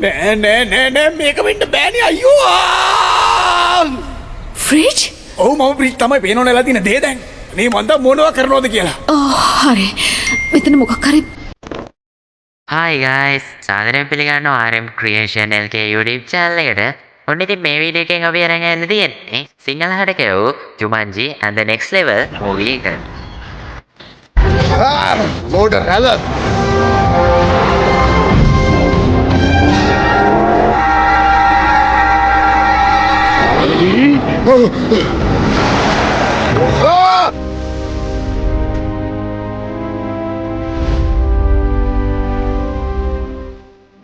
නෑ නෑ නෑ නෑ, මේක වෙන්න බෑනේ අයියෝ. ෆ්‍රිජ්? ඔව්, මම ෆ්‍රිජ් තමයි. පේනවනේ වෙලා තියෙන දේ දැන්. අනේ මන්ද මොනවා කරනවද කියලා. ඕ හරි. මෙතන මොකක් හරි. Hi guys, සාදරයෙන් පිළිගන්නවා RM Creation LK YouTube channel එකට. ඔන්න ඉතින් මේ වීඩියෝ එකෙන් අපි අරන් ඇවිල්ලා තියෙන්නේ Sinhala හඩ කෙරවූ Jumanji and the Next Level movie එක. මෝඩ රැළ.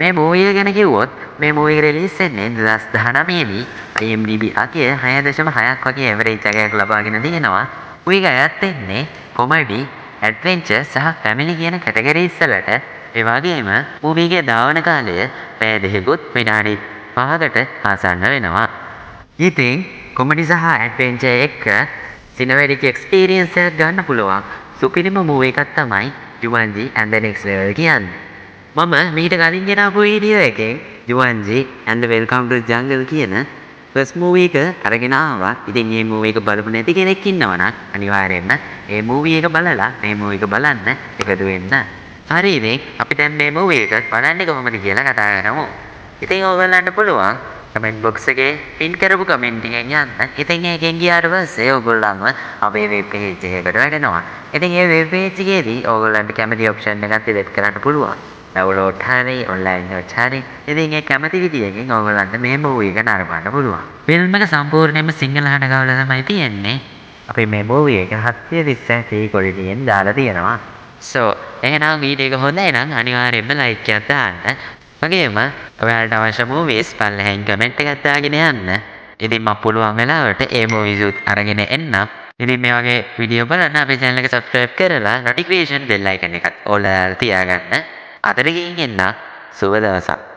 මේ මූවි එක ගැන කිව්වොත්, මේ මූවි එක රිලීස් වෙන්නේ 2019 දී. IMDb අගය 6.6ක් වගේ ඇවරේජ් අගයක් ලබාගෙන තියෙනවා. මූවි එක අයත් වෙන්නේ කොමඩි, ඇඩ්වෙන්චර් සහ ෆැමිලි කියන කැටගරීස් වලට. ඒ වගේම මූවි එකේ ධාවන කාලය පැය 2කුත් විනාඩි 5කට ආසන්න වෙනවා. ඉතින් කොමඩි සහ ඇඩ්වෙන්චර් එක්ක සිනමැටික් එක්ස්පීරියන්ස් එකක් ගන්න පුළුවන් සුපිරිම මූවි එකක් තමයි Jumanji and the Next Level කියන්නේ. මම මීට කලින් ගෙනාපු වීඩියෝ එකෙන් Jumanji and the Welcome to the Jungle කියන ෆස්ට් මූවි එක අරගෙන ආවා. ඉතින් මේ මූවි එක බලපු නැති කෙනෙක් ඉන්නවා නම් අනිවාර්යයෙන්ම මේ මූවි එක බලලා මේ මූවි එක බලන්න එකතු වෙන්න. හරි, ඉතින් අපි දැන් මේ මූවි එක බලන්නේ කොහොමද කියලා කතා කරමු. ඉතින් ඔයගොල්ලන්ට පුළුවන් කමෙන්ට් බොක්ස් එකේ පින් කරපු කමෙන්ට් එකෙන් යන්න. ඉතින් ඒකෙන් ගියාට පස්සේ ඔයගොල්ලන්ව අපේ වෙබ් පේජ් එකකට වැටෙනවා. ඉතින් ඒ වෙබ් පේජ් එකේදී ඔයගොල්ලන්ට කැමති ඔප්ෂන් එකක් සිලෙක්ට් කරන්න පුළුවන්. ඩවුන්ලෝඩ් හරි, ඔන්ලයින් සර්ච් හරි. ඉතින් ඒ කැමති විදියකින් ඔයගොල්ලන්ට මේ මූවි එක නරඹන්න පුළුවන්. ෆිල්ම් එක සම්පූර්ණයෙන්ම සිංහල හඬ තමයි තියෙන්නේ. අපි මේ මූවි එක 720p ක්වොලිටියෙන් දාලා තියෙනවා. සෝ එහෙනම් වීඩියෝ එක හොඳයි නම් අනිවාර්යයෙන්ම ලයික් එකක් දාන්න. වගේම ඔයාලට අවශ්‍ය මූවීස් පල්ලෙහෙන් කමෙන්ට් එකක් දාගෙන යන්න. ඉතින් මම පුළුවන් වෙලාවට ඒ මූවීස් උත් අරගෙන එන්නම්. ඉතින් මේ වගේ වීඩියෝ බලන්න අපේ චැනල් එක සබ්ස්ක්‍රයිබ් කරලා නොටිෆිකේෂන් බෙල් අයිකන් එකත් ඕල් දාලා තියාගන්න. අදට ගිහින් එන්න. සුබ දවසක්.